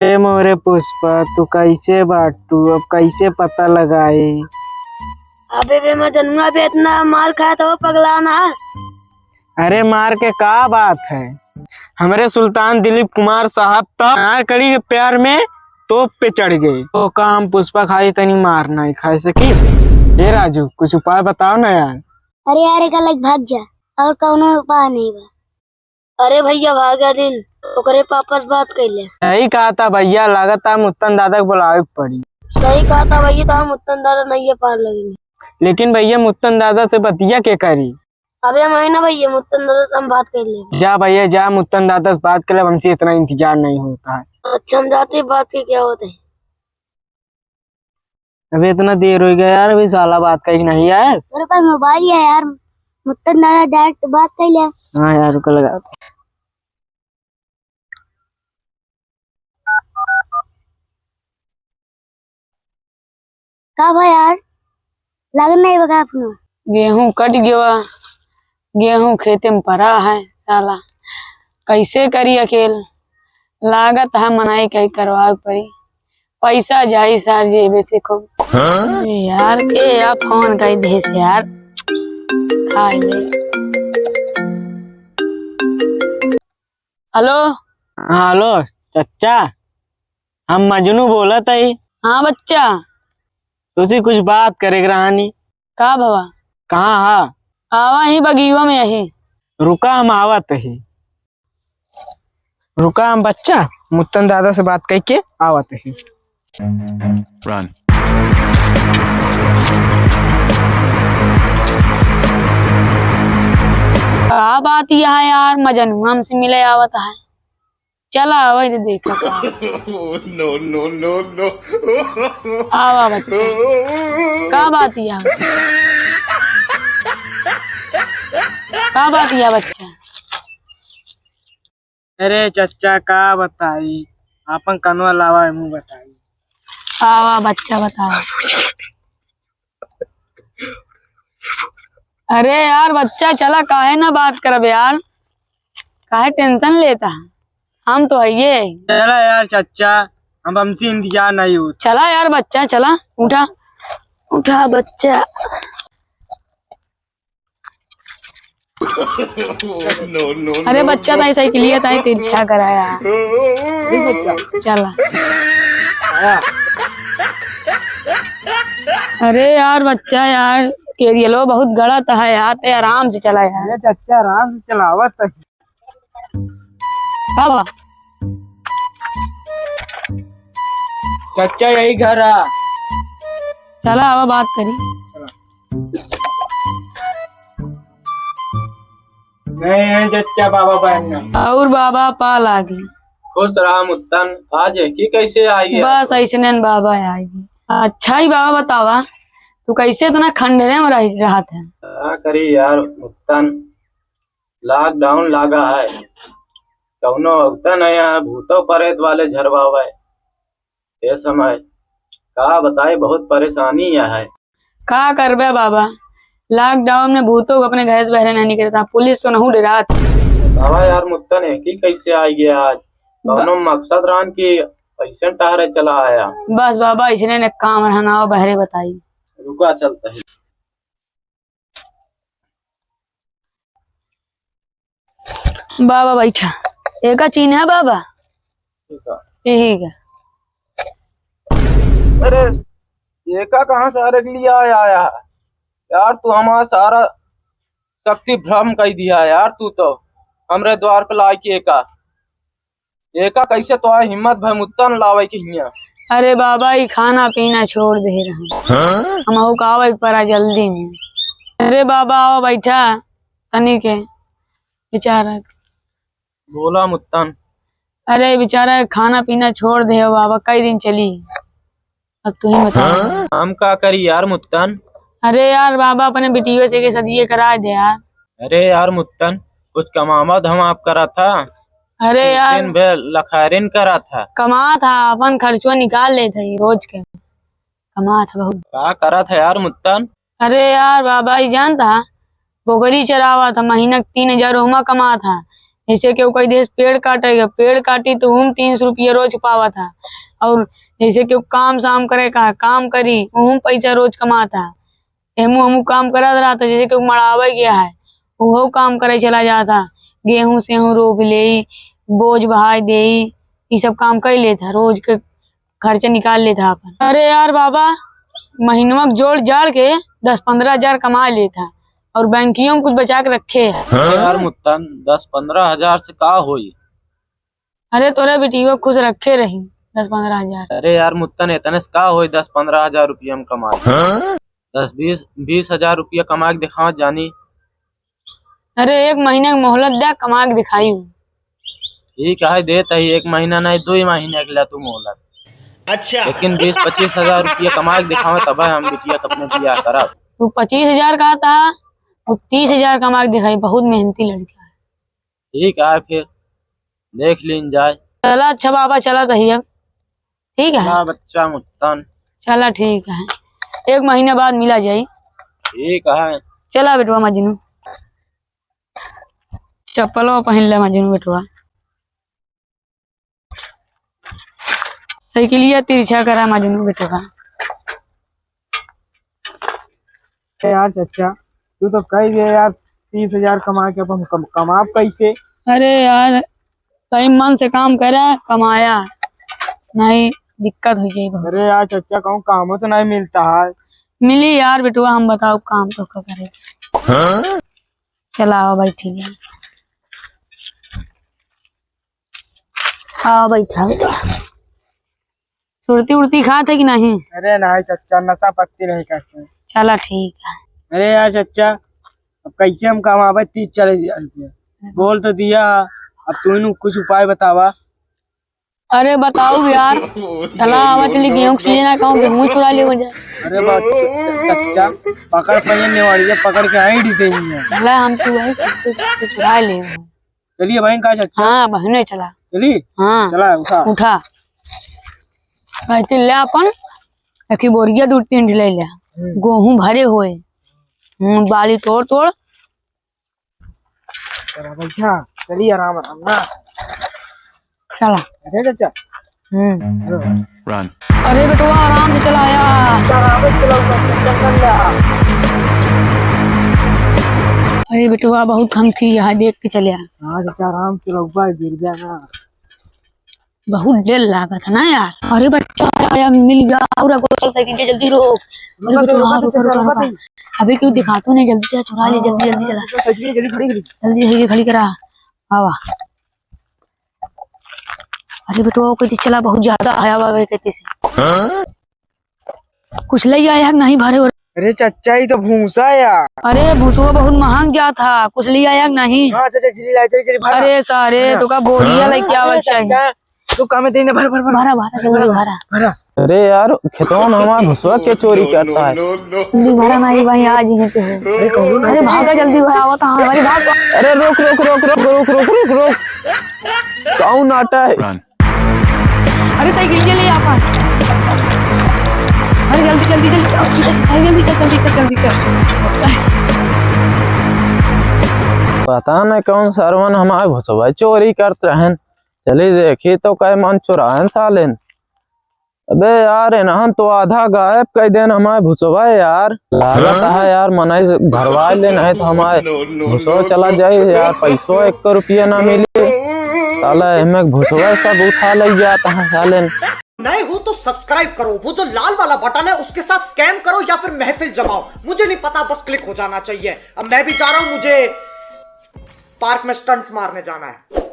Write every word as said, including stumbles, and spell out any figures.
ए मोरे पुष्पा, तू कैसे बाटू? अब कैसे पता लगाई? अबे बे मजनुआ, बे इतना मार खाया था वो पगला ना। अरे मार के का बात है, हमरे सुल्तान दिलीप कुमार साहब त अनारकली के प्यार में तोप पे चढ़ गए। तो का हम पुष्पा खाली तनी मार नहीं खा सकी? ए राजू, कुछ उपाय बताओ ना यार। अरे यार, एका लग भाग जा, और कौनो उपाय नहीं बा। अरे भैया, भागा दिन ओकरे पापा से बात कर ले। सही कहा था भैया, लागत है मुत्तन दादा के बुलावे के पड़ी। सही कहा था भैया, तो हम मुत्तन दादा नहीं पार लगेंगे। लेकिन भैया, मुत्तन दादा से बतिया के करी? अबे हम है ना भैया, मुत्तन दादा से हम बात कर लेंगे। जा भैया जा, मुत्तन दादा से बात कर ले, हमसे इतना इंतजार नहीं होता है। अच्छा, हम जाते हैं, बात के क्या होता है। अबे इतना देर हो गया यार, अभी साला बात का ही नहीं आया। तेरे पास मोबाइल है यार, मुत्तन दादा डायरेक्ट बात कर लिया। हाँ यार, रुको लगा। का भा यार, लगन नहीं बगा अपनो? गेहूं कट गवा, गेहूं खेते में परा है साला, कैसे करी अकेल? लागत है मनई कहीं करवा परी, पैसा जाई सार जेबे से खूब। हाँ? यार के या फोन कई देस यार, खा ले। हेलो। हाँ हेलो चच्चा, हम मजनू बोलत हई। हाँ बच्चा। तुसी कुछ बात करे के रहनी। का भवा? कहाँ हा? आवा ही बगीवा में यही। रुका हम आवत ही। रुका हम बच्चा, मुत्तन दादा से बात कइके आवत ही। Run। का बात यह है यार, मजनुआ हमसे मिले आवत है। चला, आवा, इधर देखा का। No, no, no, no। आवा, बच्चा। का बात या? का बात या, बच्चा? अरे, चच्चा, का बताई? आपन कनवा लावा, मुँह बताई। आवा, बच्चा, बतावा। अरे यार बच्चा, चला, काहे ना बात करब यार, काहे tension लेता है? हम तो हइये। चला यार चच्चा, हम हमसे इंतजार नहीं होता। चला यार बच्चा, चला, उठा, उठा बच्चा। No, no, अरे no, बच्चा, no। ताई साइकिलिया ताई तिरछा कराया। चला। अरे यार बच्चा यार, केरियलो बहुत गड़ा त है यार, ते आराम से चला यार। ये चच्चा आराम से चलावत है। बाबा। चच्चा यही घर है। चला आवा बात करी। नहीं, नहीं, चच्चा, बाबा बहन नहीं। और बाबा पा लागी। खुश रहा मुत्तन, आज है कि कैसे आई है? बस ऐसने न बाबा आई। अच्छा ही बाबा बतावा, तू कैसे इतना खंडरे में रह, रहत है? का करी यार मुत्तन, lockdown लागा है, कौनो अवता नहीं है, भूतो प्रेत वाले झरवावे। ए समय का बताई, बहुत परेशानी है। का करबे बाबा, lockdown में भूतो अपने घर से बहरे नहीं निकलता, पुलिस तो नहीं डरात। बाबा यार मुत्तन है कि कैसे आ गया आज, बा- कौनो मकसद रहन कि ऐसे टहरे चला आया? बस बाबा, इसने ने काम रहना हो, बहरे बताई। रुका चलता है। बाबा बैठा, एका चीन है बाबा? ठीक है। ठीक है। अरे, एका कहाँ से अरे के लिए आया, आया है? यार, तू हमारा सारा शक्ति भ्रम कर दिया है यार, तू तो हमरे द्वार पे लाए के एका। एका कैसे तो आए हिम्मत भय मुत्तन लावे के हिया? अरे बाबा, ई खाना पीना छोड़ दे रहा। हाँ? हमहू का आवे के परा जल्दी में। अरे बाबा, आओ बैठा, तनी के बेचारा। बोला मुत्तन। अरे बेचारा खाना पीना छोड़ दे हो बाबा, कई दिन चली? अब तू ही बता। हाँ? हम का करी यार मुत्तन? अरे यार बाबा, अपने बिटियों से के सदिये करा दे यार। अरे यार मुत्तन, कुछ कमावा धमावा करा था। अरे यार। दिन भर लखारिन करा था। कमा था, अपन खर्चवा निकाल ले थे रोज के। कमा था बहुत। का करा था यार मुत्तन? अरे यार बाबा, ई जानता, बोकरी चरावा था, महीना के तीन हजार ओहमा कमा था, जैसे केहू कहि देस पेड़ काटे के, पेड़ काटी तो उहम तीन सौ रुपया रोज पावत है। और जैसे केहू काम साम करे का, काम करी, उहम पैसा रोज कमात है। एहमू हमू काम करत रहत है, जैसे केहू मड़ावे गया है, उहो काम करे चला जात है। गेहूं सेहूं रोप लेई, बोझ बहाय देई, ई सब काम कइ लेत है, रोज के खर्चा निकाल लेत है आपन। अरे यार बाबा, महीनवा के जोड़ जाड़ के दस पन्द्रह हजार कमा लेत है और बैंकियों में कुछ बचा के रखे है। अरे यार मुत्तन, दस पन्द्रह हजार से का होई? अरे तोरे बिटियो खुश रखे रही दस पन्द्रह हजार। अरे यार मुत्तन, इतने से का होई, दस पन्द्रह हजार रुपया हम कमाई। हाँ? दस, बीस, बीस हजार रुपया कमा के दिखावा जानी। अरे एक महीना के मोहलत दे, कमा के दिखाई हूँ। ठीक है, देत ही, एक महीना नहीं, दुई महीना के ला तू मोहलत। अच्छा। लेकिन बीस पच्चीस हजार रुपया कमा के दिखावा, तब हम बिटिया के अपने बियाह करब। तू पच्चीस हजार कहा था, और तीस हजार कमा के दिखाई, बहुत मेहनती लड़का है। ठीक है, फिर देख लीन जाए। चला अच्छा बाबा, चला तही अब। ठीक है। चला बच्चा मुत्तन। चला ठीक है, एक महीने बाद मिला जाई। ठीक है। चला बेटवा मजनू, चप्पलो पहन ले मजनू बेटवा। साइकिलिया तिरछा करा मजनू बेटवा। अरे यार चच्चा, तू तो कह दिया यार, तीस हजार कमा के अपन कम, कमाब कैसे? अरे यार, सही मन से काम करा, कमाया, नहीं दिक्कत हो जाई बहुत। अरे यार चच्चा, कहूँ कामो तो नहीं मिलता है। मिली यार बेटवा, हम बताओ काम तो का करे। हाँ? चला आओ बैठी जाए। आओ बैठा बेटवा। सुरती उरती खात है कि नहीं? अरे नहीं चच्चा, नशा पत्ती नहीं करते। चला ठीक है। अरे यार चच्चा, अब कैसे हम कमाबे तीस चालीस हजार रुपया? बोल तो दिया, अब तू ही कुछ उपाय बतावा। अरे बताओ यार, चला आवा चली गेहूँ के सीजन है, कहूँ गेहूँ चुरा ले हो जाए। अरे बात चच्चा, पकड़ पाइए नेवाड़ी, पकड़ के आई डी देंगे। चला हम तू है, तू, तू चुरा ले हो। चलिए बहन, का चच्चा? हाँ, बहने चला। चली? हाँ। चला, उठा। उठा। कहते ले अपन, एक ही बोरिया दू तीन ले ले। हम्म। गेहूं भरे होए। हम्म, बाली तोड़ तोड़। चला बैठा, चली आराम आराम ना। चला। अरे चच्चा। हम्म। Run। अरे बेटवा, आराम से चलाया। आराम से चलाओ, टेंशन ना। अरे बेटवा, बहुत घम थी, यहाँ देख के चलिया। हाँ चच्चा, आराम से चलाओ, गिर जाना। बहुत डर लागत है ना यार। अरे बच्चा, आया मिल गया, और अगो चल सकेंगे, जल्दी रोक। अरे रुको, बेटवा, रुको, रुको, रुको, रुको, रुको, रुको। रुको। अबे क्यों दिखा तो नहीं, जल्दी चला, चुरा ले, जल्दी, जल्दी चला। जल्दी, जल्दी, जल्दी खड़ी, खड़ी। जल्दी, जल्दी खड़ी करा। आवा। अरे बेटवा, वो कहती चला, बहुत ज्यादा आया हुआ है कहती से। हाँ? कुछ ले आया है कि नहीं भरे हो? अरे चच्चा, ये तो भूसा है यार। अरे भूसवा बहुत महंग जात है, कुछ ले आया कि नहीं? हाँ चच्चा, जल्दी ला, जल्दी, जल्दी भरा। अरे सारे, हाँ। तो का बोरिया हाँ? लेके आवे अरे चाहिए। चच्चा, तू कमे दिन भर, भर, भर। भरा, भरा, जल्दी भरा। भरा। अरे यार, खेतवा में हमारा भूसवा के चोरी करता है? जल्दी भरा ना, ये भाई आज यहीं पे हो। अरे कौन? अरे भागा जल्दी, भाई आवत है, अरे भाग। अरे रुक, रुक, रुक। कौन आता है? Run। अरे साइकिल के लिए आपा। अरे जल्दी, जल्दी, जल्दी, अरे जल्दी चल, जल्दी चल, जल्दी चल। पता नहीं कौन सरवन हमारे भूसवा चोरी करत रहन। चली देखी तो कै मन चुराएन सालेन। अबे यार, इन्हन तो आधा गायब कइ देन हमारे भूसवा यार। लागत है यार, मनई भरवाइ लेन है तो हमारे भूसवा चला जाई यार, पैसो एक रुपया ना मिली। साला एहमे भूसवा सब उठा लइ जात है सालेन। नए हो तो subscribe करो, वो जो लाल वाला button है उसके साथ scam करो या फिर महफिल जमाओ, मुझे नहीं पता, बस click हो जाना चाहिए। अब मैं भी जा रहा हूँ, मुझे park में stunts मारने जाना है।